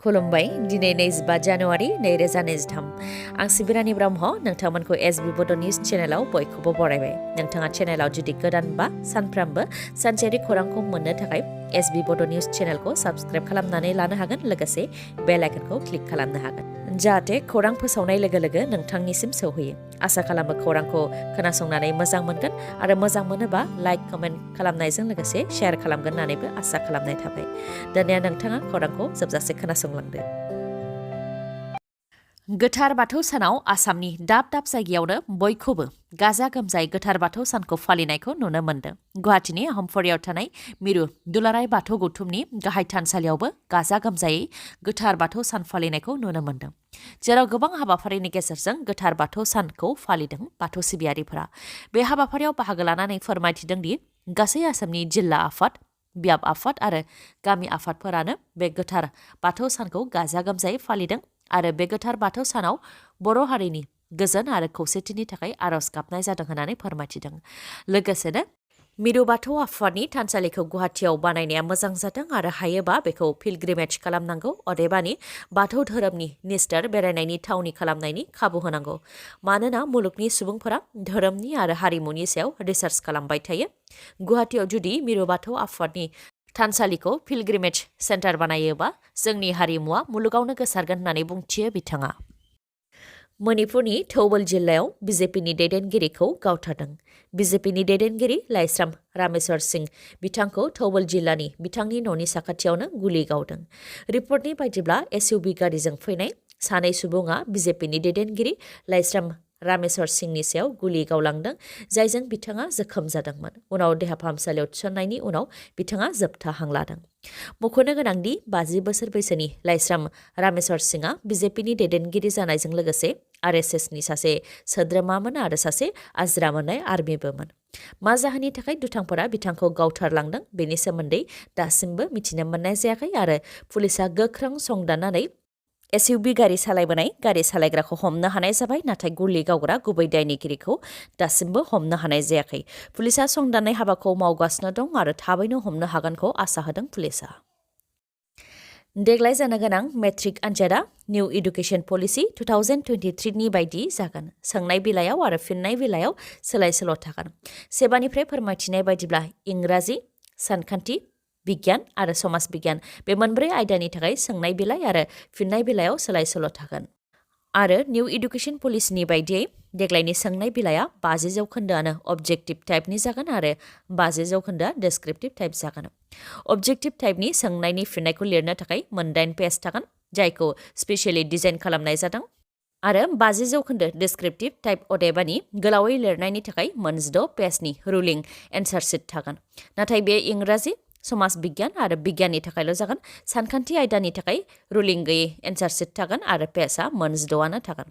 खुलुमबाय दिनै 25 जानुवारि 2023 आं सिबिरानि ब्रह्म नोंथांमोनखौ एसबी बड निउज चेनेलाव बयखौबो बरायबाय नोंथाङा चेनेलाव जुदि गोदानबा सानफ्रामबो सानसेयारि खौरांखौ मोननो थाखाय एसबी बड निउज चेनेलखौ साबस्क्राइब खालामनानै लानो हागोन लोगोसे बेल आइकनखौ क्लिक खालामनो हागोन जाहाथे खौरां फोसावनाय लोगो लोगो नोंथांनिसिम सौहैयो आसा खालामो खौरांखौ खोनासंनानै मोजां मोनगोन आरो मोजां मोनोबा लाइक कमेन्ट खालामनायजों लोगोसे शेयार खालामगोन होननानैबो आसा खालामनाय थाबाय दानिया नोंथाङा खौरांखौ जोबजासे खोनासंलांदो गोथार बाथौ सानाव आसामनि दाब दाब जायगायावनो बयखौबो गाजा गोमजायै गोथार बाथौ सानखौ फालिनायखौ नुनो मोन्दों गुवाहाटीनि आहमफरियाव थानाय मिरु दुलाराय बाथौ गौथुमनि गाहाय थानसालियावबो गाजा गोमजायै गोथार बाथौ सान फालिनायखौ नुनो मोन्दों जेराव गोबां हाबाफारिनि गेजेरजों गोथार बाथौ सानखौ फालिदों बाथौ सिबियारिफोरा बे हाबाफारियाव बाहागो लानानै फोरमायथिदों दि गासै आसामनि जिल्ला आफाद बियाब आफाद आरो गामि आफादफोरानो बे गोथार बाथौ सानखौ गाजा गोमजायै फालिदों आरो बे गोथार बाथौ सानाव बर' हारिनि गोजोन आरो खौसेथिनि थाखाय आरज गाबनाय जादों होननानै फोरमायथिदों लोगोसेनो मिरु बाथौ आफादनि थानसालिखौ गुवाहाटीयाव बानायनाया मोजां जादों आरो हायोबा बेखौ पिलग्रिमेज खालामनांगौ अदेबानि बाथौ धोरोमनि निस्टार बेरायनायनि थावनि खालामनायनि खाबु होनांगौ मानोना मुलुगनि सुबुंफोरा धोरोमनि आरो हारिमुनि सायाव रिसार्च खालामबाय थायो गुवाहाटीयाव जुदि मिरु बाथौ आफादनि थानसालिखौ पिलग्रिमेज सेन्टार बानायोबा जोंनि हारिमुआ मुलुगावनो गोसारगोन होननानै बुंथियो बिथाङा मणिपुरनि थौबल जिल्लायाव बिजेपिनि दैदेनगिरिखौ गावथारदों बिजेपिनि दैदेनगिरि लाइस्राम रामेश्वर सिंह बिथांखौ थौबल जिल्लानि बिथांनि न'नि साखाथियावनो गुलि गावदों रिपर्टनि बायदिब्ला एसयूवी गारिजों फैनाय सानै सुबुङा बिजेपिनि दैदेनगिरि लाइस्राम रामेश्वर सिंहनि सायाव गुलि गावलांदों जायजों बिथाङा जोखोम जादोंमोन उनाव देहा फाहामसालियाव थिसननायनि उनाव बिथाङा जोबथा हां लादों मख'नो गोनांदि 50 बोसोर बैसोनि लाइस्राम रामेश्वर सिंहआ बिजेपिनि दैदेनगिरि जानायजों लोगोसे आरएसएसनि सासे सोद्रोमामोन आरो सासे आजिरा मोननाय आर्मिबोमोन मा जाहोननि थाखाय दुथांफोरा बिथांखौ गावथारलांदों बेनि सोमोन्दै दासिमबो मिथिनो मोननाय जायाखै आरो पुलिसा गोख्रों संदाननानै एसयूवी गारि सालायबोनाय गारि सालायग्राखौ हमनो हानाय जाबाय नाथाय गुलि गावग्रा गुबै दायनिगिरिखौ दासिमबो हमनो हानाय जायाखै पुलिसा संदाननाय हाबाखौ मावगासिनो दं आरो थाबैनो हमनो हागोनखौ आसा होदों पुलिसा देग्लाय जानो गोनां मेट्रिक आनजादा निउ एडुकेशन पलिसि 2023 नि बायदि जागोन सोंनाय बिलायाव आरो फिननाय बिलायाव सोलाय सोल' थागोन सेबानिफ्राय फोरमायथिनाय बायदिब्ला इंराजि सानखान्थि बिगियान आरो समाज बिगियान बे मोनब्रै आयदानि थाखाय सोंनाय बिलाइ आरो फिननाय बिलायाव सोलाय सोल' थागोन आरो निउ एडुकेशन पलिसिनि बायदियै देग्लायनि सोंनाय बिलाया 50 जौखोन्दोआनो अबजेक्टिभ टाइपनि जागोन आरो 50 जौखोन्दोआ डेस्क्रिप्टिभ टाइप जागोन अबजेक्टिभ टाइपनि सोंनायनि फिननायखौ लिरनो थाखाय 8 पेज थागोन जायखौ स्पेसियली डिजाइन खालामनाय जादों आरो 50 जौखोन्दो डेस्क्रिप्टिभ टाइप अदेबानि गोलावै लिरनायनि थाखाय 16 पेजनि रुलिं एन्सार शीट थागोन नाथाय बे इंराजि समाज बिगियान आरो बिगियाननि थाखायल' जागोन सानखान्थि आयदानि थाखाय रुलिं गैयै एन्सार शीट थागोन आरो पेजआ 16आनो थागोन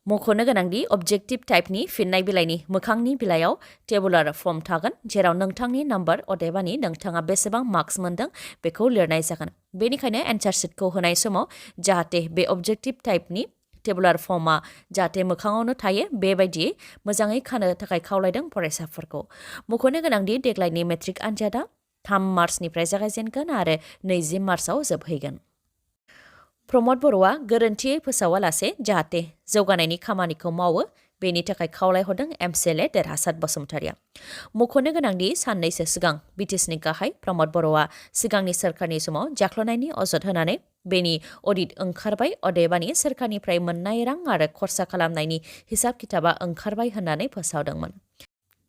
मख'नो गोनांदि अबजेक्टिभ टाइपनि फिननाय बिलाइनि मोखांनि बिलायाव टेबुलार फर्म थागोन जेराव नोंथांनि नाम्बार अदेबानि नोंथाङा बेसेबां मार्क्स मोनदों बेखौ लिरनाय जागोन बेनिखायनो एन्सार शीटखौ होनाय समाव जाहाथे बे अबजेक्टिभ टाइपनि टेबुलार फर्मआ जाहाथे मोखाङावनो थायो बेबायदियै मोजाङै खानो थाखाय खावलायदों फरायसाफोरखौ मख'नो गोनांदि देग्लायनि मेट्रिक आनजादा 3 मार्चनिफ्राय जागायजेनगोन आरो 20 मार्चआव जोबहैगोन प्रमद बर'आ गोरोन्थियै फोसावालासे जाहाथे जौगानायनि खामानिखौ मावो बेनि थाखाय खावलायहरदों एमसिएलए देरहासात बसुमतारिया मख'नो गोनांदि साननैसो सिगां बिटिसिनि गाहाय प्रमद बर'आ सिगांनि सोरखारनि समाव जाख्ल'नायनि अजद होनानै बेनि अडिट ओंखारबाय अदेबानि सोरखारनिफ्राय मोननाय रां आरो खरसा खालामनायनि हिसाब खिथाबा ओंखारबाय होननानै फोसावदोंमोन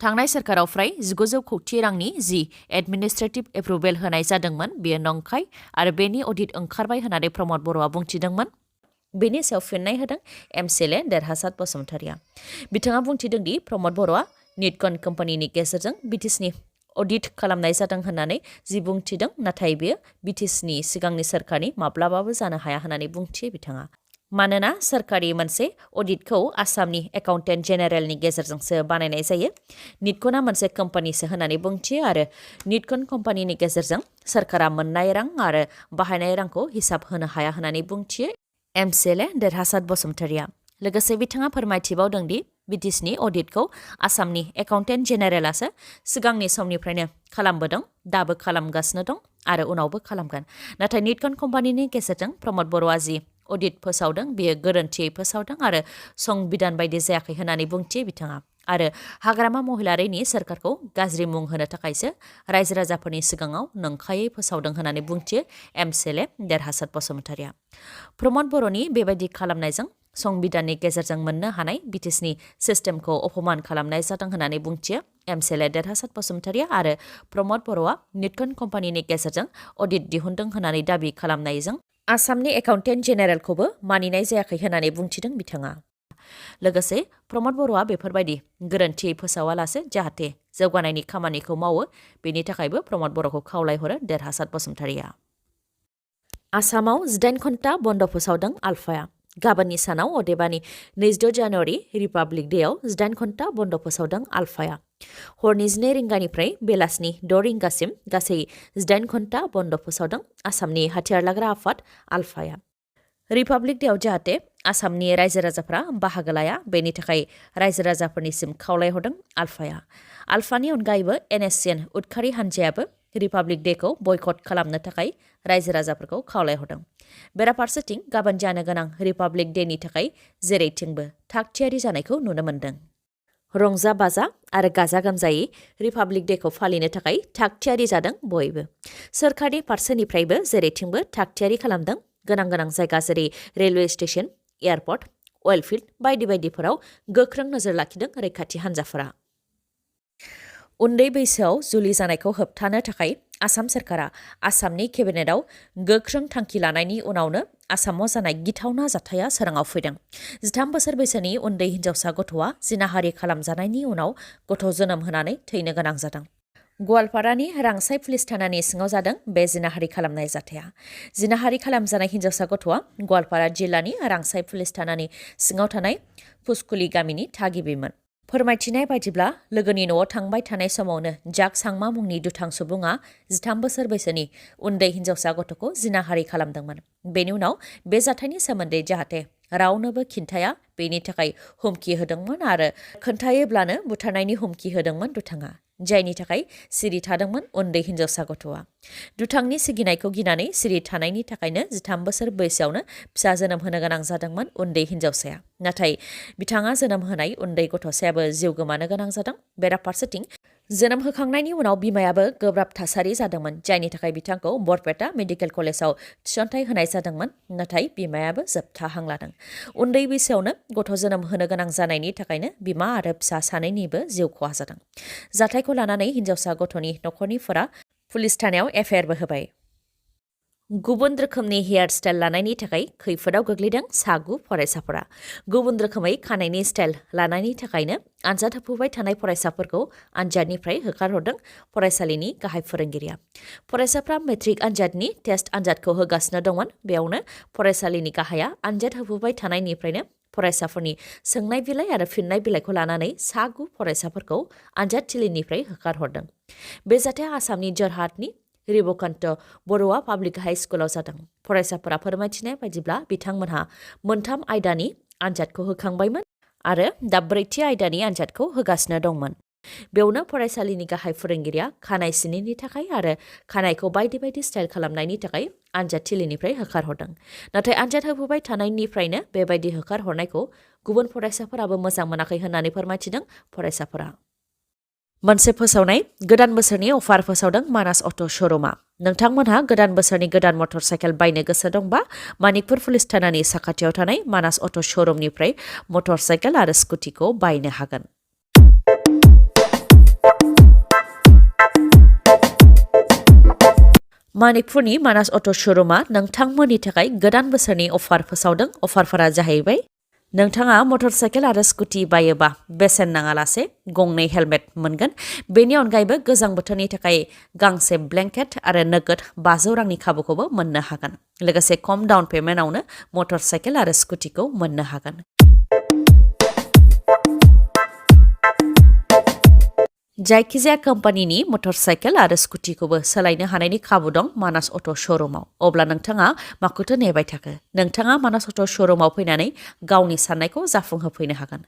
थांनाय सोरखाराव फ्राय 1900 कौटि रांनि जि एडमिनिस्ट्रेटिभ एप्रुभेल होनाय जादोंमोन बेयो नंखाय आरो बेनि अडिट ओंखारबाय होननानै प्रमद बर'आ बुंथिदोंमोन बेनि सायाव फिननाय होदों एमसिएलए देरहासात बसुमतारिया बिथाङा बुंथिदों दि प्रमद बर'आ निटकन कम्पानिनि गेजेरजों बिटिसिनि अडिट खालामनाय जादों होननानै जि बुंथिदों नाथाय बेयो बिटिसिनि सिगांनि सोरखारनि माब्लाबाबो जानो हाया होननानै बुंथियो बिथाङा मानोना सोरखारि मोनसे अडिटखौ आसामनि एकाउन्टेन्ट जेनेरेलनि गेजेरजोंसो बानायनाय जायो निटकना मोनसे कम्पानिसो होननानै बुंथियो आरो निटकन कम्पानिनि गेजेरजों सोरखारा मोननाय रां आरो बाहायनाय रांखौ हिसाब होनो हाया होननानै बुंथियो एमसिएलए देरहासात बसुमतारिया लोगोसे बिथाङा फोरमायथिबावदों दि बिटिसिनि अडिटखौ आसामनि एकाउन्टेन्ट जेनेरेलासो सिगांनि समनिफ्रायनो खालामबोदों, दाबो खालामगासिनो दं आरो उनावबो खालामगोन। नाथाय निटकन कम्पानिनि गेजेरजों प्रमद बर'आ जि अडिट फोसावदों बेयो गोरोन्थियै फोसावदों आरो संबिधान बायदि जायाखै होननानै बुंथियो बिथाङा। आरो हाग्रामा महिलारिनि सोरखारखौ गाज्रि मुं होनो थाखायसो रायजो राजाफोरनि सिगाङाव नंखायै फोसावदों होननानै बुंथियो एमसिएलए देरहासात बसुमतारिया। प्रमद बर'नि बेबायदि खालामनायजों संबिधाननि गेजेरजों मोननो हानाय बिटिसिनि सिस्टेमखौ अपमान खालामनाय जादों होननानै बुंथियो एमसिएलए देरहासात बसुमतारिया आरो प्रमद बर'आ निटकन कम्पानिनि गेजेरजों अडिट दिहुनदों होननानै दाबि खालामनायजों आसामनि एकाउन्टेन्ट जेनेरेलखौबो मानिनाय जायाखै होननानै बुंथिदों बिथाङा। लोगोसे प्रमद बर'आ बेफोरबायदि गोरोन्थियै फोसावालासे जाहाथे जौगानायनि खामानिखौ मावो बेनि थाखायबो प्रमद बर'खौ खावलायहरो देरहासात बसुमतारिया। आसामाव 18 घन्टा बन्द फोसावदों आलफाया। गाबोननि सानाव अदेबानि 26 जानुवारि रिपाब्लिक डेआव 18 घन्टा बन्द फोसावदों आलफाया। हरनि 12 रिंगानिफ्राय बेलासिनि 6 रिंगासिम गासै 18 घन्टा बन्द फोसावदों आसामनि हाथियार लाग्रा आफाद आलफाया। रिपाब्लिक डेआव जाहाथे आसामनि रायजो राजाफ्रा बाहागो लाया बेनि थाखाय रायजो राजाफोरनिसिम खावलायहरदों आलफाया। आलफानि अनगायैबो एनएससिएन उदखारि हान्जायाबो रिपाब्लिक डेखौ बयकट खालामनो थाखाय रायजो राजाफोरखौ खावलायहरदों। बेराफारसेथिं गाबोन जानो गोनां रिपाब्लिक डेनि थाखाय जेरैथिंबो थाग थियारि जानायखौ नुनो मोन्दों। रंजा बाजा आरो गाजा गोमजायै रिपाब्लिक डेखौ फालिनो थाखाय थाग थियारि जादों बयबो। सोरखारनि फारसेनिफ्रायबो जेरैथिंबो थाग थियारि खालामदों। गोनां जायगा जेरै रेलवे स्टेशन, एयारपर्ट, अइल फिल्ड बायदि बायदिफोराव गोख्रों नोजोर लाखिदों रैखाथि हान्जाफोरा। उन्दै बैसोआव जुलि जानायखौ होबथानो थाखाय आसाम सोरखारा आसामनि केबिनेटआव गोख्रों थांखि लानायनि उनावनो आसामाव जानाय गिथावना जाथाया सोराङाव फैदों। 13 बोसोर बैसोनि उन्दै हिन्जावसा गथ'आ जिनाहारि खालामजानायनि उनाव गथ' जोनोम होनानै थैनो गोनां जादों। गवालपारानि रांसाय पुलिस थानानि सिङाव जादों बे जिनाहारि खालामनाय जाथाया। जिनाहारि खालामजानाय हिन्जावसा गथ'आ गवालपारा जिल्लानि रांसाय पुलिस थानानि सिङाव थानाय पुसकुली गामिनि थागिबिमोन। फोरमायथिनाय बायदिब्ला लोगोनि न'आव थांबाय थानाय समावनो जाक सांमा मुंनि दुथां सुबुङा 13 बोसोर बैसोनि उन्दै हिन्जावसा गथ'खौ जिनाहारि खालामदोंमोन। बेनि उनाव बे जाथायनि सोमोन्दै जाहाथे रावनोबो खिन्थाया बेनि थाखाय हुमखि होदोंमोन आरो खोन्थायोब्लानो बुथारनायनि हुमखि होदोंमोन दुथाङा, जायनि थाखाय सिरि थादोंमोन उन्दै हिन्जावसा गथ'आ। दुथांनि सिगिनायखौ गिनानै सिरि थानायनि थाखायनो 13 बोसोर बैसोआवनो फिसा जोनोम होनो गोनां जादोंमोन उन्दै हिन्जावसाया। नाथाय बिथाङा जोनोम होनाय उन्दै गथ'सायाबो जिउ गोमानो गोनां जादों। बेराफारसेथिं जोनोम होखांनायनि उनाव बिमायाबो गोब्राब थासारि जादोंमोन, जायनि थाखाय बिथांखौ बरपेटा मेडिकेल कलेजाव थिसनथाइ होनाय जादोंमोन। नाथाय बिमायाबो जोबथा हां लादों। उन्दै बैसोआवनो गथ' जोनोम होनो गोनां जानायनि थाखायनो बिमा आरो फिसा सानैनिबो जिउ खहा जादों। जाथायखौ लानानै हिन्जावसा गथ'नि नखरनिफोरा पुलिस थानायाव एफआइआरबो होबाय। गुबुन रोखोमनि हेयार स्टाइल लानायनि थाखाय खैफोदाव गोग्लैदों 9 फरायसाफोरा। गुबुन रोखोमै खानायनि स्टाइल लानायनि थाखायनो आनजाद होफुबाय थानाय फरायसाफोरखौ आनजादनिफ्राय होखारहरदों फरायसालिनि गाहाय फोरोंगिरिया। फरायसाफ्रा मेट्रिक आनजादनि टेस्ट आनजादखौ होगासिनो दंमोन। बेयावनो फरायसालिनि गाहाया आनजाद होफुबाय थानायनिफ्रायनो फरायसाफोरनि सोंनाय बिलाइ आरो फिननाय बिलाइखौ लानानै 9 फरायसाफोरखौ आनजादथिलिनिफ्राय होखारहरदों। बे जाथाया आसामनि जरहाटनि रिबकान्त बरुवा पाब्लिक हाई स्कुलाव जादों। फरायसाफोरा फोरमायथिनाय बायदिब्ला बिथांमोनहा 3 आयदानि आनजादखौ होखांबायमोन आरो दा 4थि आयदानि आनजादखौ होगासिनो दंमोन। बेयावनो फरायसालिनि गाहाय फोरोंगिरिया खानाय सिनैनि थाखाय आरो खानायखौ बायदि बायदि स्टाइल खालामनायनि थाखाय आनजादथिलिनिफ्राय होखारहरदों। नाथाय आनजाद होफुबाय थानायनिफ्रायनो बेबायदि होखारहरनायखौ गुबुन फरायसाफोराबो मोजां मोनाखै होननानै फोरमायथिदों फरायसाफोरा। मोनसे फोसावनाय गोदान बोसोरनि अफार फोसावदों मानास अट' श'रुमा। नोंथांमोनहा गोदान बोसोरनि गोदान मटर साइकेल बायनो गोसो दंबा मानिकपुर पुलिस थानानि साखाथियाव थानाय मानास अट' श'रुमनिफ्राय मटर साइकेल आरो स्कुटिखौ बायनो हागोन। मानिकपुरनि मानास अट' श'रुमा नोंथांमोननि थाखाय गोदान बोसोरनि अफार फोसावदों। अफारफोरा जाहैबाय नोंथाङा मटर साइकेल आरो स्कुटि बायोबा बेसेन नाङालासे 2 हेलमेट मोनगोन। बेनि अनगायैबो गोजां बोथोरनि थाखाय गांसे ब्लेंकेट आरो नोगोद 500 रांनि खाबुखौबो मोननो हागोन। लोगोसे खम डाउन पेमेन्टआवनो मटर साइकेल आरो स्कुटिखौ मोननो हागोन। जायखिजाया कम्पानिनि मटरसाइकेल आरो स्कुटिखौबो सोलायनो हानायनि खाबु दं मानास अट' श'रुमाव। अब्ला नोंथाङा माखौथो नेबाय थाखो? नोंथाङा मानास अट' श'रुमाव फैनानै गावनि साननायखौ जाफुंहोफैनो हागोन।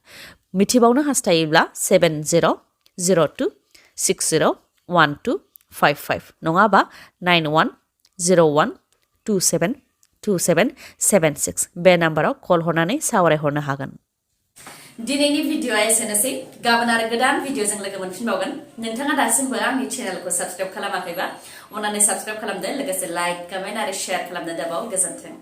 मिथिबावनो हास्थायोब्ला 7060601255 नङाबा 9101272776 बे नाम्बाराव कल हरनानै सावरायहरनो हागोन। दिनैनि भिडिअ'आ एसेनोसै। गाबोन आरो गोदान भिडिअ'जों लोगो मोनफिनबावगोन। नोंथाङा दासिमबो आंनि चेनेलखौ साबस्क्राइब खालामाखैबा अन्नानै साबस्क्राइब खालामदो, लोगोसे लाइक, कमेन्ट आरो शेयार खालामनो दाबाव। गोजोन्थों।